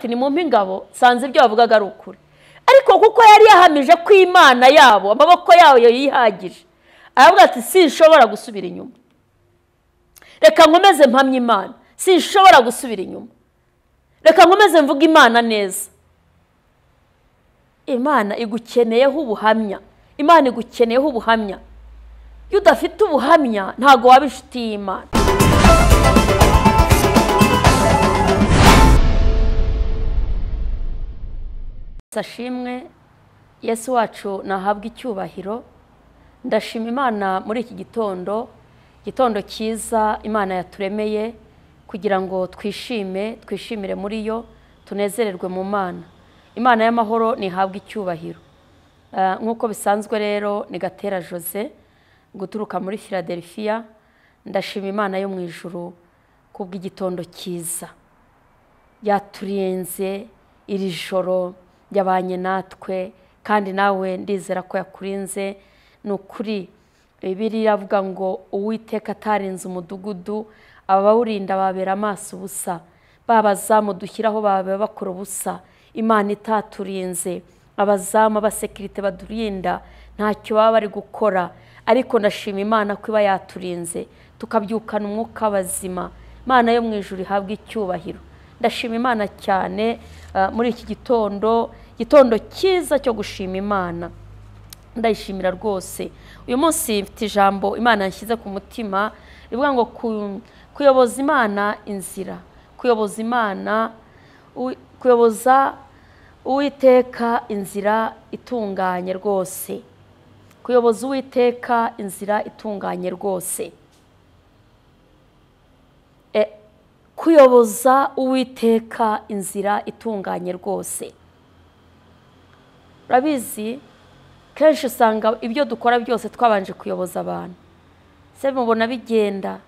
ati ni mumpe ingabo, sanze ibyo bavugaga ari ukuri. Ariko kuko yari yahamije ko Imana yabo amaboko yayo yihagije, aravuga ati sinshobora gusubira inyuma, reka nkomeze mpamye Imana, sinshobora gusubira inyuma, reka nkomeze mvuge Imana neza. Imana igukeneyeho ubuhamya, Imana igukeneyeho ubuhamya. Iyo udafite ubuhamya ntago waba inshuti y'Imana. Ashimwe Yesu wacu nahabwa icyubahiro. Ndashima Imana muri iki gitondo, gitondo cyiza Imana yaturemeye kugira ngo twishime, twishimire muri yo, tunezererwe mu Mana. Imana y'amahoro nihabwa icyubahiro. Nk'uko bisanzwe rero ni Gatera Jose guturuka muri Philadelphia. Ndashima Imana yo mu ijuru kubw'igitondo cyiza yaturinze iri joro, yabanye natwe, kandi nawe ndizera ko yakurinze. Ni ukuri Bibiliya iravuga ngo Uwiteka atarinze umudugudu, abawurinda babera amaso ubusa, babazamu dushyiraho baba bakora ubusa. Imana itaturinze, abazamu abasekirite badurinda ntacyo baba bari gukora, ariko ndashima Imana ko iba yaturinze tukabyukana umwuka bazima. Imana yo mu ijuru ihabwa icyubahiro. Ndashima Imana cyane muri iki gitondo, gitondo cyiza cyo gushima Imana. Ndayishimira rwose. Uyu munsi mfite ijambo Imana yanshyize ku mutima rivuga ngo kuyoboza Imana inzira, kuyoboza Imana, kuyoboza Uwiteka inzira itunganye rwose, kuyoboza Uwiteka inzira itunganye rwose. Kuyoboza Uwiteka inzira itunganye rwose. Urabizi kenshi usanga ibyo dukora byose twabanje kuyoboza abantu. Se mubona bigenda,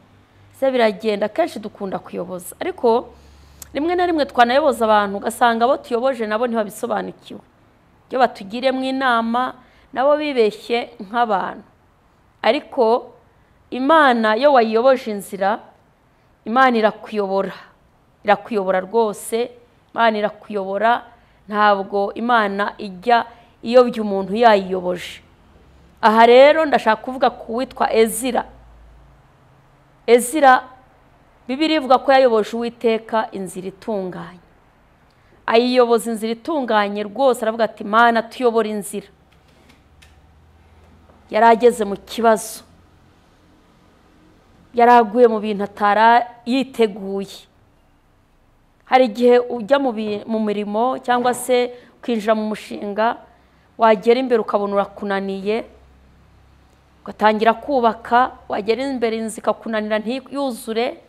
se biragenda, kenshi dukunda kuyoboza, ariko rimwe na rimwe twanayoboza abantu ugasanga abo tuyoboje nabo ntibabisobanukiwe, ibyo batugiremo inama nabo bibeshye nk'abantu. Ariko Imana iyo wayiyoboje inzira, Imana irakuyobora, irakuyobora rwose. Imana irakuyobora, ntabwo Imana ijya iyobya umuntu yayiyoboje. Aha rero ndashaka kuvuga ku witwa Ezira. Ezira Bibiliya ivuga ko yayoboje Uwiteka inzira itunganye, ayiyoboza inzira itunganye rwose. Aravuga ati Mana tuyobora inzira. Yari ageze mu kibazo, yaraguye mu bintu atara yiteguye. Hari igihe ujya mu mirimo cyangwa se kwinjira mu mushinga, wagera imbere ukabona urakunaniye, ugatangira kubaka, wagera imbere inzu ikakunanira ntiyuzure,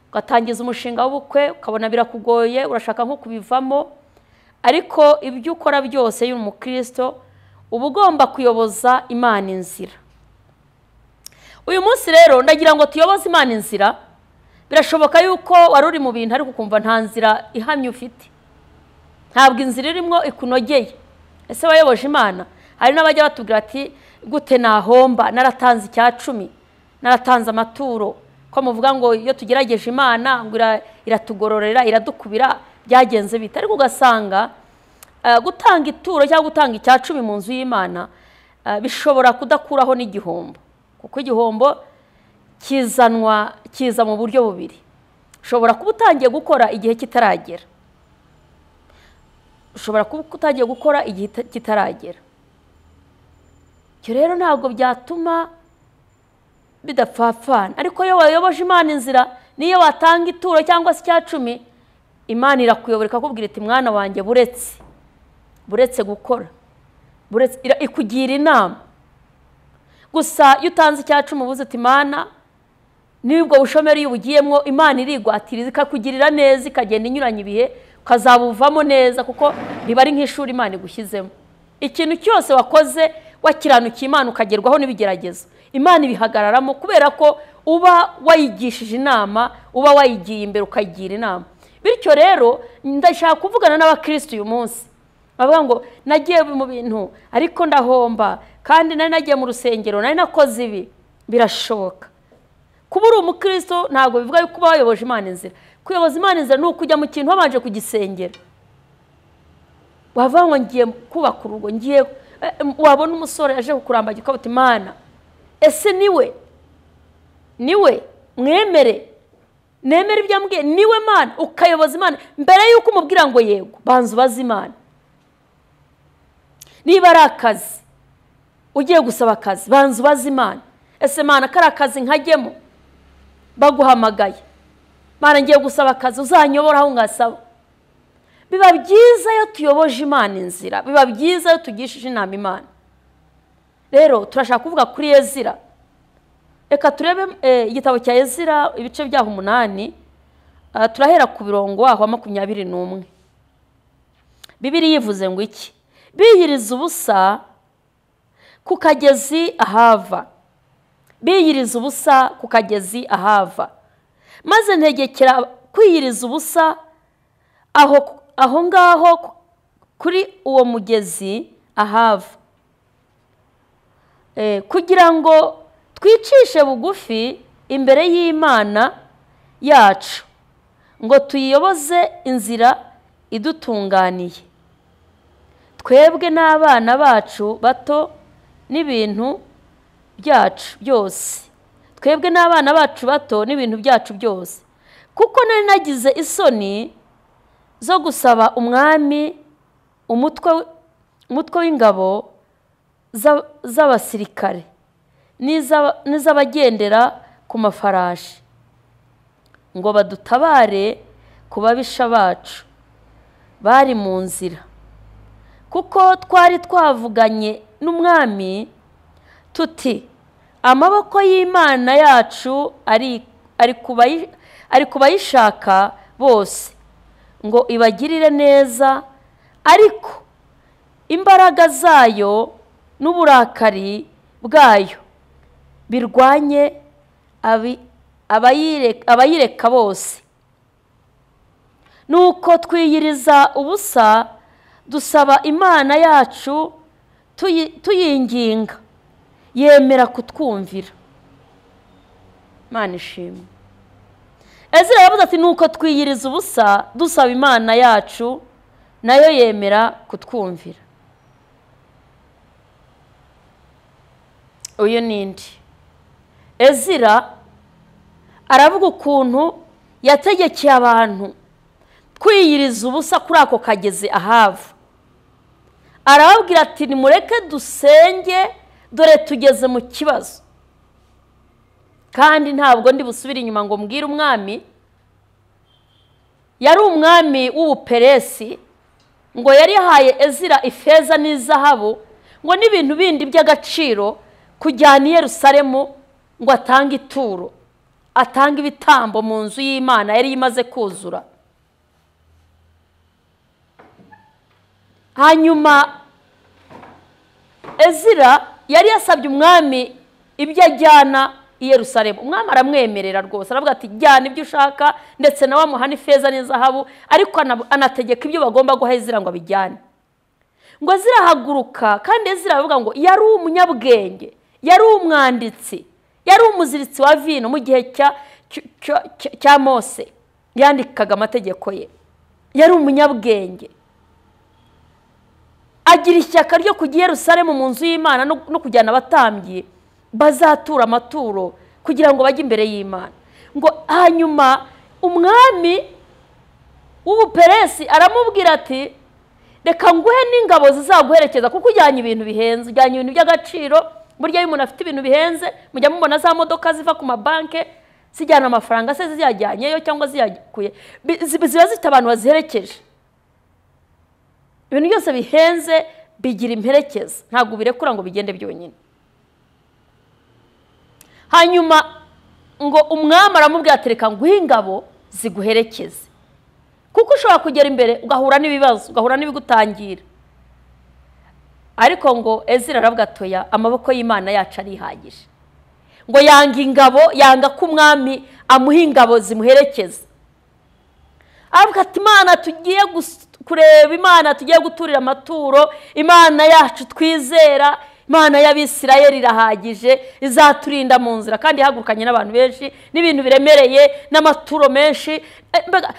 ugatangiza umushinga w'ubukwe ukabona birakugoye, urashaka nko kubivamo. Ariko ibyo ukora byose iyo uri umukristo uba ugomba kuyoboza Imana inzira. Uyu munsi rero ndagira ngo tuyoboze Imana inzira. Birashoboka yuko wari uri mu bintu ariko ukumva nta nzira ihamye ufite, ntabwo inzira irimo ikunogeye. Ese wayoboje Imana? Hari n'abajya batubwira ati gute nahomba, naratanze icya cumi, naratanze amaturo, ko muvuga ngo iyo tugerageje Imana ngo iratugororera, iradukubira, byagenze bite? Ariko ugasanga gutanga ituro cyangwa gutanga icya cumi mu nzu y'Imana bishobora kudakuraho n'igihombo, kuko igihombo kizanwa kiza mu buryo bubiri. Ushobora kuba utangiye gukora igihe kitaragera, ushobora kuba utangiye gukora igihe kitaragera. Icyo rero ntabwo byatuma bidapfapfana. Ariko iyo wayoboje Imana inzira, niyo watanga ituro cyangwa se icya cumi, Imana irakuyobora ikakubwira iti mwana wanjye buretse, buretse gukora, buretse, ikugira inama. Gusa iyo utanze icya cumi ubuze uti Imana, nibwo bushomeri iyo ubugiyemo Imana irigwatiriza ikakugirira neza, ikagenda inyuranye ibihe, ukazabuvamo neza, kuko riba ari nk'ishuri Imana igushyizemo. Ikintu cyose wakoze wakiranukiye Imana ukagerwaho n'ibigeragezo, Imana ibihagararamo, kubera ko uba wayigishije inama, uba wayigiye imbere ukayigira inama. Bityo rero ndashaka kuvugana n'abakristo uyu munsi bavuga ngo nagiye mu bintu ariko ndahomba, kandi nari nagiye mu rusengero, nari nakoze ibi. Birashoboka kuba uri umukristo ntabwo bivuga yuko uba wayoboje Imana inzira. Kuyoboza Imana inzira ni ukujya mu kintu wabanje kugisengera. Wava ngo ngiye kubaka urugo, ngiye, wabona umusore aje kukurambagira ukavuga Imana, ese niwe? Niwe mwemere, nemere ibyo ambwiye, niwe Mana. Ukayoboza Imana mbere yuko umubwira ngo yego, banza ubaze Imana. Niba ari akazi ugiye gusaba akazi, banza ubaze Imana, ese Mana kari akazi nkajyemo? Baguhamagaye, Mana ngiye gusaba akazi, uzanyobora aho ngasaba. Biba byiza iyo tuyoboje Imana inzira, biba byiza iyo tugishije inama Imana. Rero turashaka kuvuga kuri Ezira. Reka turebe igitabo cya Ezira ibice byaho 8, turahera ku birongo aho 21. Bibiliya ivuze ngo iki? Biyiriza ubusa ku kagezi Ahava. Biyiriza ubusa ku kagezi Ahava. Maze ntegekera kwiyiriza ubusa aho ngaho kuri uwo mugezi Ahava, kugira ngo twicishe bugufi imbere y'Imana yacu, ngo tuyiyoboze inzira idutunganiye, twebwe n'abana bacu bato n'ibintu byacu byose, twebwe n'abana bacu bato n'ibintu byacu byose. Kuko nari nagize isoni zo gusaba umwami umutwe w'ingabo z'abasirikare n'iz'abagendera ku mafarashi, ngo badutabare ku babisha bacu bari mu nzira. Kuko twari twavuganye n'umwami tuti, amaboko y'Imana yacu ari kubayishaka bose ngo ibagirire neza, ariko imbaraga zayo n'uburakari bwayo birwanye abayireka bose. Nuko twiyiriza ubusa dusaba Imana yacu tuyinginga, yemera kutwumvira. Imana ishimwe. Ezira yavuze ati nuko twiyiriza ubusa dusaba Imana yacu, nayo yemera kutwumvira. Uyu nindi Ezira aravuga ukuntu yategekeye abantu kwiyiriza ubusa kuri ako kagezi Ahava. Arababwira ati nimureke dusenge, dore tugeze mu kibazo, kandi ntabwo ndi busubire inyuma ngo mbwire umwami. Yari umwami w'Ubuperesi, ngo yari yahaye Ezira ifeza n'izahabu ngo n'ibintu bindi by'agaciro kujyana i Yerusalemu ngo atange ituro, atange ibitambo mu nzu y'Imana yari imaze kuzura. Hanyuma Ezira yari yasabye umwami ibyo ajyana i Yerusalemu. Umwami aramwemerera rwose, aravuga ati jyana ibyo ushaka, ndetse nawe amuha n'ifeza n'izahabu, ariko anategeka ibyo bagomba guha Ezira ngo abijyane. Ngo Ezira ahaguruka, kandi Ezira aravuga ngo yari umunyabwenge, yari umwanditsi, yari umuziritsi wa vino mu gihe cya Mose, yandikaga amategeko ye, yari umunyabwenge. Agira ishyaka ryo kujya i Yerusalemu mu nzu y'Imana no kujyana abatambyi bazatura amaturo kugira ngo bajye imbere y'Imana. Ngo hanyuma umwami w'Ubuperesi aramubwira ati reka nguhe n'ingabo zizaguherekeza, kuko ujyanye ibintu bihenze, ujyanye ibintu by'agaciro. Burya iyo umuntu afite ibintu bihenze, mujya mubona za modoka ziva ku mabanke zijyana amafaranga se ziyajyanyeyo cyangwa ziyakuye, ziba zifite abantu baziherekeje. Ibintu byose bihenze bigira imperekeza, ntabwo birekura ngo bigende byonyine. Hanyuma ngo umwami aramubwira ati reka nguhe ingabo ziguherekeze, kuko ushobora kugera imbere ugahura n'ibibazo, ugahura n'ibigutangira. Ariko ngo Ezira aravuga ati oya, amaboko y'Imana yacu arihagije. Ngo yanga ingabo, yanga ko umwami amuha ingabo zimuherekeza. Aravuga ati Imana tugiye kureba, Imana tugiye guturira amaturo, Imana yacu twizera, Imana y'Abisirayeli irahagije, izaturinda mu nzira. Kandi ihagurukanye n'abantu benshi n'ibintu biremereye n'amaturo menshi.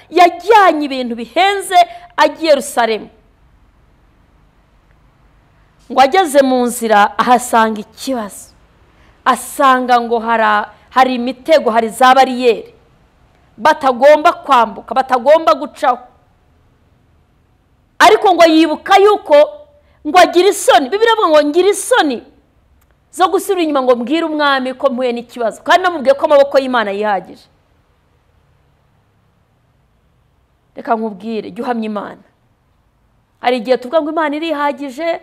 Yajyanye ibintu bihenze agiye Yerusalemu. Ngo ageze mu nzira ahasanga ikibazo, asanga ngo hari imitego, hari za bariyeri batagomba kwambuka, batagomba gucaho. Ariko ngo yibuka yuko ngo agira isoni. Bibiliya ivuga ngo ngira isoni zo gusubira inyuma ngo mbwire umwami ko mpuye n'ikibazo, kandi namubwiye ko amaboko y'Imana yihagije. Reka nkubwire, jya uhamya Imana. Hari igihe tuvuga ngo Imana irihagije,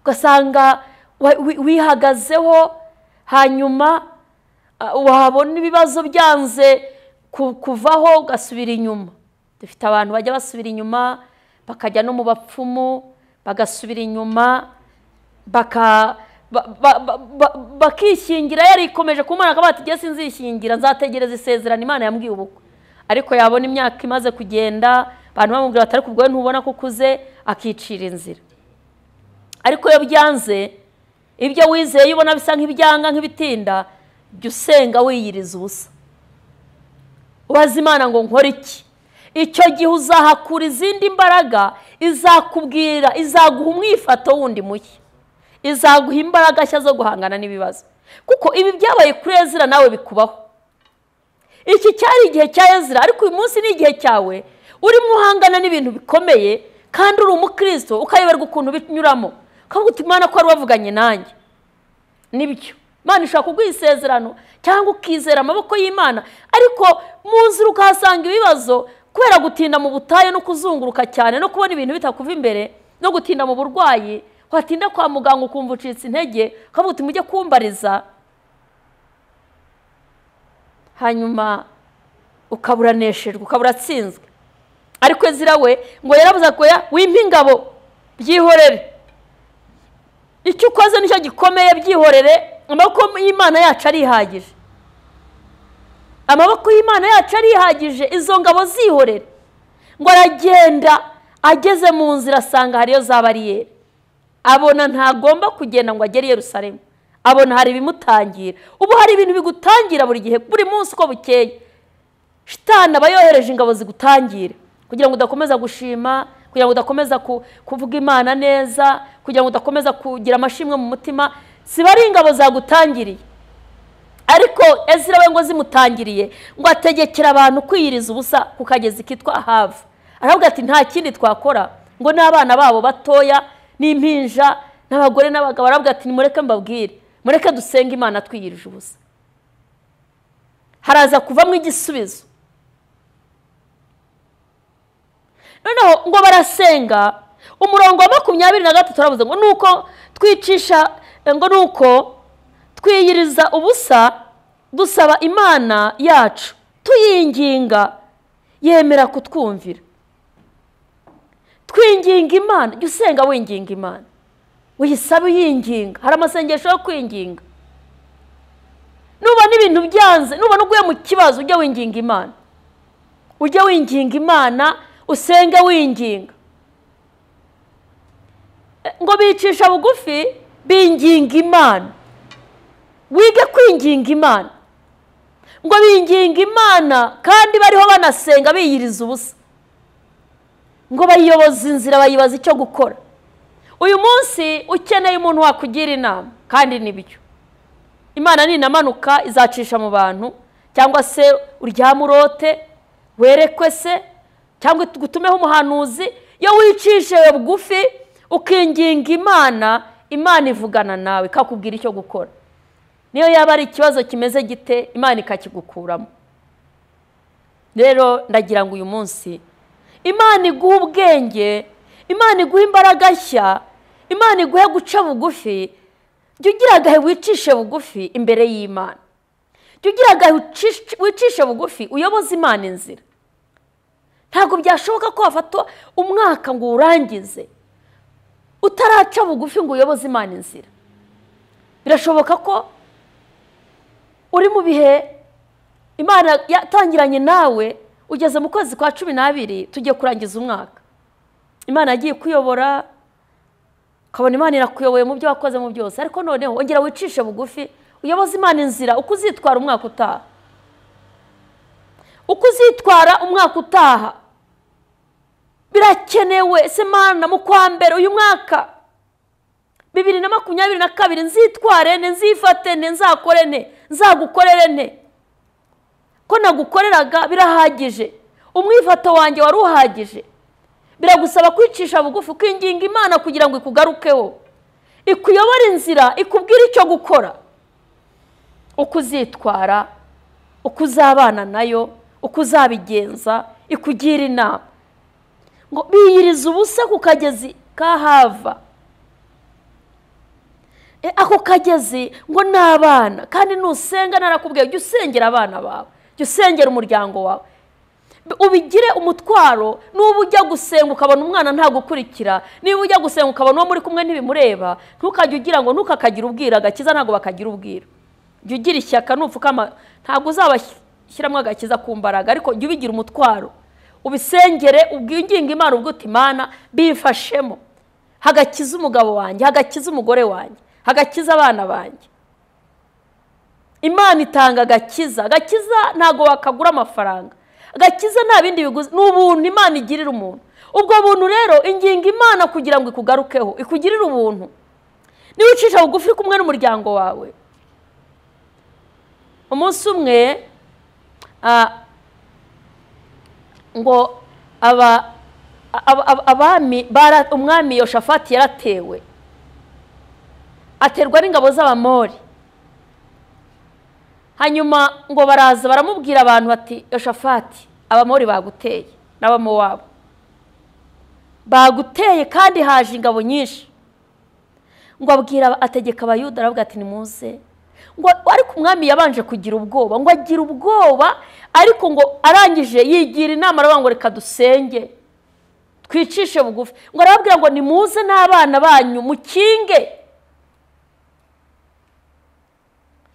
ugasanga wihagazeho, hanyuma wabona ibibazo byanze kuvaho ugasubira inyuma. Dufite abantu bajya basubira inyuma, bakajya no mu bapfumu, bagasubira inyuma, bakishingira. Yarikomeje ku Mana akavuga ati jye sinzishingira, nzategereza isezerano Imana yambwiye ubukwe. Ariko yabona imyaka imaze kugenda, abantu bamubwira bati ariko ubwo ntubona ko ukuze, akicira inzira. Ariko iyo byanze, ibyo wizeye ubona bisa nk'ibyanga nk'ibitinda, jya usenga wiyiriza ubusa, ubaza Imana ngo nkore iki. Icyo gihe uzahakura izindi mbaraga, izakubwira, izaguha umwifato wundi mushya, izaguha imbaraga nshya zo guhangana n'ibibazo. Kuko ibi byabaye kuri Ezira nawe bikubaho. Iki cyari igihe cya Ezira, ariko uyu munsi ni igihe cyawe urimo uhangana n'ibintu bikomeye, kandi uri umukristo ukayoberwa ukuntu binyuramo, ukavuga uti Imana ko wari wavuganye nanjye. Nibyo, Imana ishobora kuguha isezerano cyangwa ukizera amaboko y'Imana, ariko mu nzira ukahasanga ibibazo kubera gutinda mu butayu no kuzunguruka cyane no kubona ibintu bitakuva imbere no gutinda mu burwayi. Watinda kwa muganga ukumva ucitse intege, ukavuga uti mujye kumbariza, hanyuma ukaburaneshejwe, ukaburatsinzwe. Ariko Ezira we ngo yarabuze ko wimpa ingabo, byihorere, icyo ukoze nicyo gikomeye, byihorere, amaboko y'Imana yacu arihagije, amaboko y'Imana yacu arihagije, izo ngabo zihorere. Ngo aragenda, ageze mu nzira asanga hariyo za bariyeri, abona ntagomba kugenda ngo agere i Yerusalemu, abona hari ibimutangira. Ubu hari ibintu bigutangira buri gihe, buri munsi uko bukeye. Shitani aba yohereje ingabo zigutangira kugira ngo udakomeza gushima, kugira ngo udakomeza kuvuga Imana neza, kugira ngo udakomeza kugira amashimwe mu mutima. Siba ari ingabo zagutangiriye. Ariko Ezira we ngo zimutangiriye, ngo ategekera abantu kwiyiriza ubusa ku kagezi kitwa Ahava. Aravuga ati nta kindi twakora, ngo n'abana babo batoya n'impinja n'abagore n'abagabo. Aravuga ati nimureke mbabwire, mureke dusenge Imana twiyirije ubusa, haraza kuvamo igisubizo. Noneho ngo barasenga. Umurongo wa 23 aravuze ngo nuko twicisha, ngo nuko twiyiriza ubusa dusaba Imana yacu tuyinginga, yemera kutwumvira. Twinginga Imana, jya usenga winginga Imana, uyisabe uyinginga. Hari amasengesho yo kwinginga. Nubona ibintu byanze, nubona uguye mu kibazo, ujye winginga Imana, ujye winginga Imana, usenge winginga. Ngo bicisha bugufi binginga Imana. Wige kwinginga Imana. Ngo binginga Imana kandi bariho banasenga biyiriza ubusa. Ngo bayiyoboza inzira, bayibaza icyo gukora. Uyu munsi ukeneye umuntu wakugira inama, kandi nibyo. Imana ninamanuka izacisha mu bantu, cyangwa se uryame urote, werekwe se, cyangwa gutumeho umuhanuzi. Iyo wicishije bugufi ukinginga Imana, Imana ivugana nawe ikakubwira icyo gukora. Niyo yaba ari ikibazo kimeze gite, Imana ikakigukuramo. Rero ndagira ngo uyu munsi Imana iguhe ubwenge, Imana iguhe imbaraga nshya, Imana iguhe guca bugufi. Jya ugira agahe wicishe bugufi imbere y'Imana, jya ugira agahe wicishe bugufi uyoboze Imana inzira. Ntabwo byashoboka ko wafata umwaka ngo urangize utaraca bugufi ngo uyoboze Imana inzira. Birashoboka ko uri mu bihe Imana yatangiranye nawe, ugeze mu kwezi kwa 12, tugiye kurangiza umwaka. Imana yagiye kuyobora, ukabona Imana irakuyoboye mu byo wakoze mu byose, ariko noneho ongera wicishe bugufi uyoboze Imana inzira uko uzitwara umwaka utaha. Uko uzitwara umwaka utaha birakenewe. Ese Mana, mu kwa mbere uyu mwaka 2022 nzitware nte, nzifate nte, nzakore nte, nzagukorere nte? Ko nagukoreraga birahagije, umwifato wanjye wari uhagije. Biragusaba kwicisha bugufi, kwinginga Imana kugira ngo ikugarukeho, ikuyobore inzira, ikubwire icyo gukora, uko uzitwara, uko uzabana nayo, uko uzabigenza, ikugira inama. Ngo biyiriza ubusa ku kagezi kahava. Ako kagezi ngo n'abana, kandi nusenga narakubwiye jya usengera abana bawe, jya usengera umuryango wawe, ubigire umutwaro. Nuba ujya gusenga ukabona umwana ntagukurikira, niba ujya gusenga ukabona uwo muri kumwe ntibimureba, ntukajye ugira ngo ntukakagira ubwira, agakiza ntabwo bakagira ubwira. Jya ugira ishyaka, nupfukama ntabwo uzabashyiramo agakiza ku mbaraga, ariko jya ubigira umutwaro, ubisengere, ubwinginge Imana, ubwo uti Imana bifashemo, hagakiza umugabo wanjye, hagakiza umugore wanjye, hagakiza abana banjye. Imana itanga agakiza. Agakiza ntabwo wakagura amafaranga, agakiza nta bindi biguzi, ni ubuntu Imana igirira umuntu. Ubwo buntu rero inginga Imana kugira ngo ikugarukeho, ikugirire ubuntu. Niba ucisha bugufi uri kumwe n'umuryango wawe. Umunsi umwe ngo abami, umwami Yoshafati yaratewe, aterwa n'ingabo z'Abamori. Hanyuma ngo baraza baramubwira abantu bati Yoshafati, Abamori baguteye n'Abamowabu baguteye, kandi haje ingabo nyinshi. Ngo abwira, ategeka Abayuda, aravuga ati nimuze. Ngo ariko umwami yabanje kugira ubwoba, ngo agira ubwoba, ariko ngo arangije yigira inama, aravuga ngo reka dusenge twicishe bugufi. Ngo arababwira ngo nimuze n'abana banyu mukinge.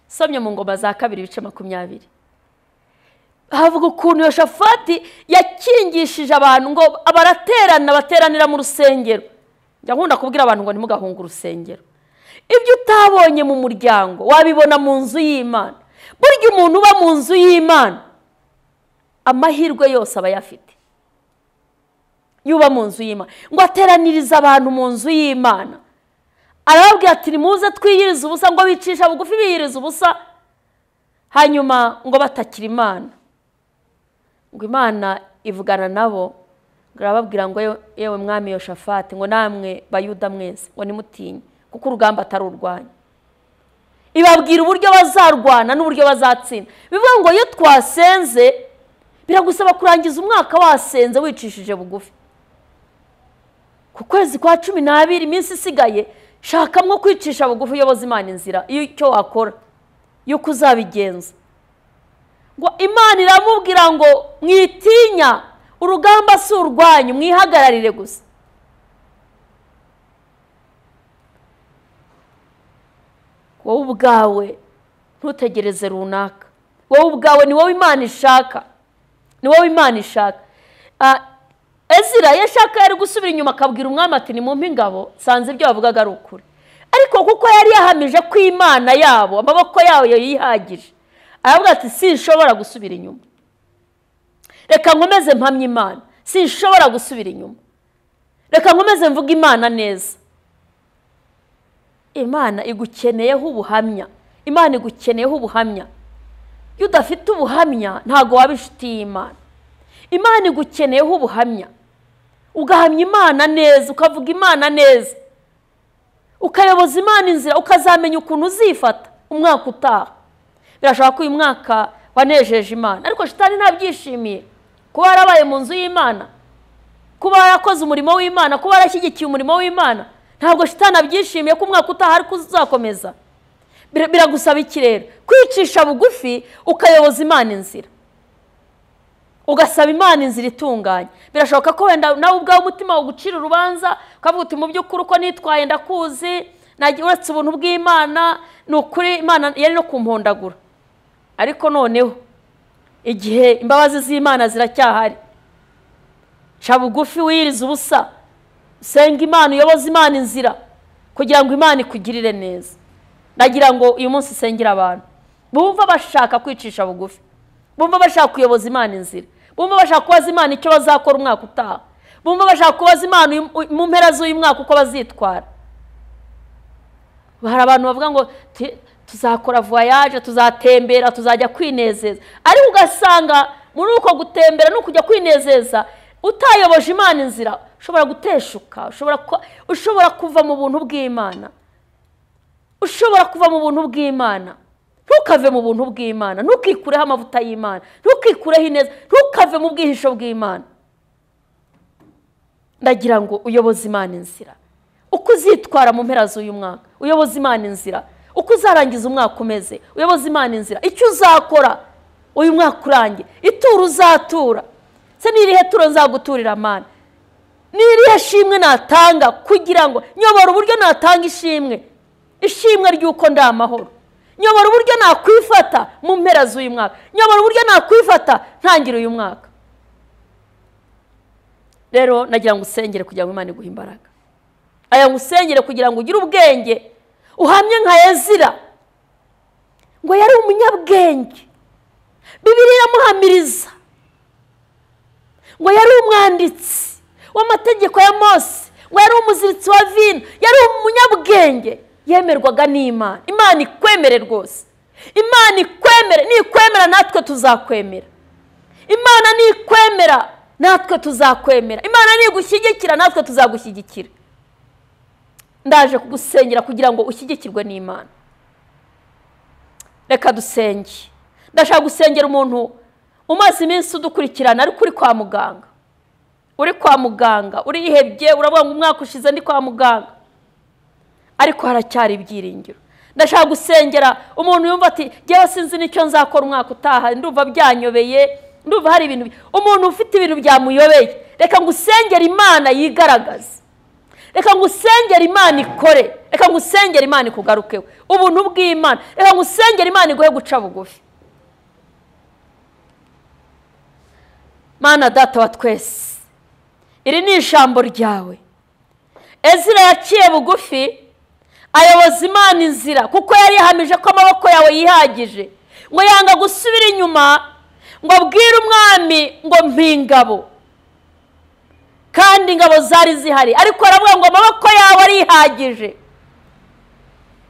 Somye mu Ngoma za Kabiri ibice 20, havuga ukuntu Yoshafati yakingishije abantu, ngo baraterana, bateranira mu rusengero. Njya nkunda kubwira abantu ngo ntimugahunge urusengero. Ibyo utabonye mu muryango wabibona mu nzu y'Imana. Burya umuntu uba mu nzu y'Imana amahirwe yose aba ayafite. Yuba mu nzu y'Imana, ngo ateraniriza abantu mu nzu y'Imana, arababwira ati nimuze twiyirize ubusa. Ngo bicisha bugufi, biyiriza ubusa, hanyuma ngo batakira Imana. Ngo Imana ivugana nabo, ngo arababwira ngo yewe mwami Yoshafati, ngo namwe Bayuda mwese, ngo nimutinye, kuko urugamba atari urwanyu. Ibabwira uburyo bazarwana n'uburyo bazatsinda. Bivuga ngo iyo twasenze, biragusaba kurangiza umwaka wasenze wicishije bugufi. Ku kwezi kwa 12, iminsi isigaye, shakamwo kwicisha bugufi, uyoboza Imana inzira icyo wakora, yuko uzabigenza. Ngo Imana iramubwira ngo mwitinya, urugamba si urwanyu, mwihagararire gusa. Wowe ubwawe ntutegereze runaka, wowe ubwawe ni wowe Imana ishaka, ni wowe Imana ishaka. Ezira yashaka yari gusubira inyuma akabwira umwami ati nimumpe ingabo, sanze ibyo bavugaga ari ukuri. Ariko kuko yari yahamije ko Imana yabo amaboko yabo yihagije, aravuga ati sinshobora gusubira inyuma, reka nkomeze mpamye Imana, sinshobora gusubira inyuma, reka nkomeze mvuge Imana neza. Imana igukeneyeho ubuhamya, Imana igukeneyeho ubuhamya. Iyo udafite ubuhamya ntabwo waba inshuti y'Imana. Imana igukeneyeho ubuhamya, ugahamya Imana neza, ukavuga Imana neza, ukayoboza Imana inzira, ukazamenya ukuntu uzifata umwaka utaha. Birashoboka ko uyu mwaka wanejeje Imana, ariko shitani ntabyishimiye. Kuba yarabaye mu nzu y'Imana, kuba yarakoze umurimo w'Imana, kuba yarashyigikiye umurimo w'Imana, ntabwo shitani abyishimiye ko umwaka utaha ariko uzakomeza. Biragusaba iki rero? Kwicisha bugufi, ukayoboza Imana inzira, ugasaba Imana inzira itunganye. Birashoboka ko wenda nawe ubwawe umutima ugucira urubanza, ukavuga uti mu by'ukuri uko nitwaye ndakuzi, uretse ubuntu bw'Imana, ni ukuri Imana yari no kumpondagura. Ariko noneho igihe imbabazi z'Imana ziracyahari, ca bugufi, wiyirize ubusa, senga Imana, uyoboze Imana inzira kugira ngo Imana ikugirire neza. Ndagira ngo uyu munsi sengera abantu bumva bashaka kwicisha bugufi, bumva bashaka kuyoboza Imana inzira, bumva bashaka kubaza Imana icyo bazakora umwaka utaha, bumva bashaka kubaza Imana mu mpera z'uyu mwaka uko bazitwara. Hari abantu bavuga ngo tuzakora voyage, tuzatembera, tuzajya kwinezeza, ariko ugasanga muri uko gutembera no kujya kwinezeza utayoboje Imana inzira, ushobora guteshuka, ushobora kuva mu buntu bw'Imana. Ushobora kuva mu buntu bw'Imana. Ntukave mu buntu bw'Imana, ntukikureho amavuta y'Imana, ntukikureho ineza, ntukave mu bwihisho bw'Imana. Ndagira ngo uyoboze Imana inzira. Uko uzitwara mu mpera z'uyu mwaka, uyoboze Imana inzira. Uko uzarangiza umwaka umeze, uyoboze Imana inzira. Icyo uzakora uyu mwaka urangiye, ituro uzatura, se ni irihe turo nzaguturira Mana? Ni irihe shimwe natanga kugira ngo nyobora uburyo natanga ishimwe, ishimwe ry'uko ndi amahoro, nyobora uburyo nakwifata mu mpera z'uyu mwaka, nyobora uburyo nakwifata ntangira uyu mwaka. Rero nagira ngo usengere kugira ngo Imana iguhe imbaraga. Aya ngusengere kugira ngo ugire ubwenge, uhamye nka Ezira ngo yari umunyabwenge. Bibiliya iramuhamiriza ngo yari umwanditsi w'amategeko ya Mose, ngo yari umuziritsi wa vino, yari umunyabwenge, yemerwaga n'Imana. Imana ikwemere rwose, Imana ikwemere. Nikwemera natwe tuzakwemera. Imana nikwemera natwe tuzakwemera. Imana nigushyigikira natwe tuzagushyigikira. Ndaje kugusengera kugira ngo ushyigikirwe n'Imana. Reka dusenge. Ndashaka gusengera umuntu umaze iminsi udukurikirana ariko uri kwa muganga. Uri kwa muganga, urihebye, uravuga ngo umwaka ushize ndi kwa muganga, ariko haracyari ibyiringiro. Ndashaka gusengera umuntu yumva ati jyewe sinzi nicyo nzakora umwaka utaha, ndumva byanyobeye, ndumva hari ibintu, umuntu ufite ibintu byamuyobeye. Reka ngusengere Imana yigaragaze. Reka ngusengere Imana ikore. Reka ngusengere Imana ikugarukeho. Ubuntu bw'Imana. Reka ngusengere Imana iguhe guca bugufi. Mana Data wa twese, iri ni ijambo ryawe. Ezira yaciye bugufi ayoboza Imana inzira, kuko yari yahamije ko amaboko yawe yihagije. Ngo yanga gusubira inyuma ngo abwire umwami ngo mpingabo, kandi ingabo zari zihari, ariko aravuga ngo amaboko yawe arihagije.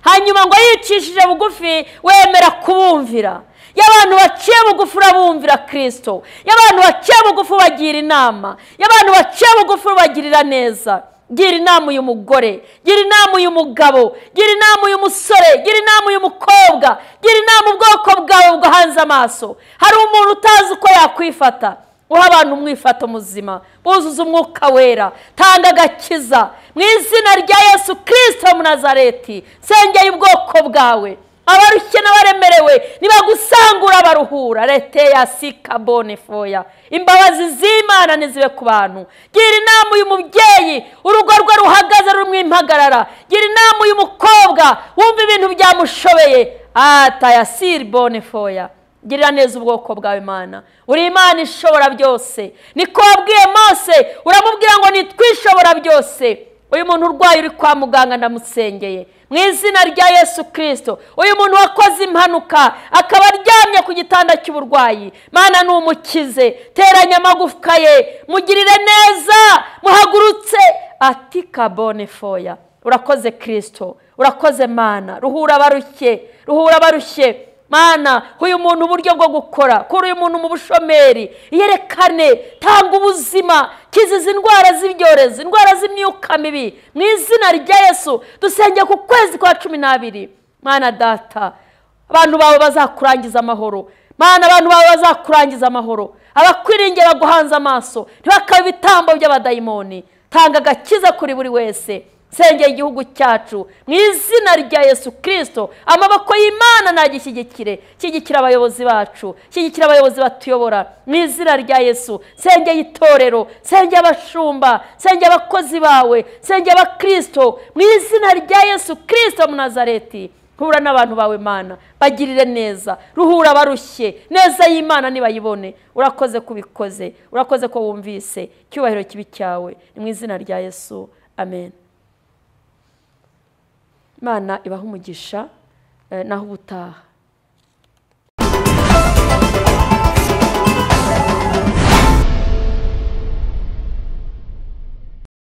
Hanyuma ngo yicishije bugufi wemera kubumvira. Y'abantu baciye bugufi urabumvira Kristo. Y'abantu baciye bugufi bagira inama. Y'abantu baciye bugufi bagirira neza. Gira inama uyu mugore, gira inama uyu mugabo, gira inama uyu musore, gira inama uyu mukobwa, gira inama ubwoko bwawe bwahanze amaso. Hari umuntu utazi uko yakwifata, uha abantu umwifato muzima, buzuza umwuka wera, tanga agakiza mu izina rya Yesu Kristo mu Nazareti. Sengeye ubwoko bwawe, abarushye n'abaremerewe nibagusangura baruhura. Lete ya sikabone foya, imbabazi z'Imana nizibe ku bantu. Gira inama uyu mubyeyi urugo rwe ruhagaze rurimo impagarara. Gira inama uyu mukobwa wumva ibintu byamushobeye. Atayasiri bone foya, girira neza ubwoko bwawe Imana. Uri Imana ishobora byose. Niko wabwiye Mose, uramubwira ngo nitwishobora byose. Uyu muntu urwaye uri kwa muganga ndamusengeye mu izina rya Yesu Kristo. Uyu muntu wakoze impanuka akaba aryamye ku gitanda cy'uburwayi, Mana numukize, teranya amagufwa ye, mugirire neza, muhagurutse. Ati kabone foya. Urakoze Kristo, urakoze Mana. Ruhura abarushye, ruhura abarushye Mana. Uyu muntu uburyo bwo gukora, kuri uyu muntu mu bushomeri, yerekane, tanga ubuzima, kiziza indwara z'ibyorezo, indwara z'imyuka mibi mu izina rya Yesu. Dusenge ku kwezi kwa 12 Mana Data, abantu bawe bazakurangiza amahoro. Mana, abantu bawe bazakurangiza amahoro. Abakwiringira baguhanze amaso, ntibakabe ibitambo by'abadayimoni. Tanga agakiza kuri buri wese. Sengeye igihugu cyacu mu izina rya Yesu Kristo. Amaboko y'Imana nagishyigikire, shyigikira abayobozi bacu, shyigikira abayobozi batuyobora mu izina rya Yesu. Sengeye itorero, sengeye abashumba, sengeye abakozi bawe, sengeye abakristo mu izina rya Yesu Kristo mu Nazareti. Hura n'abantu bawe Mana, bagirire neza, ruhura abarushye, neza y'Imana nibayibone. Urakoze kubikoze, urakoze ko wumvise. Icyubahiro kibi cyawe ni mu izina rya Yesu, amen. Imana ibahe umugisha, naho ubutaha.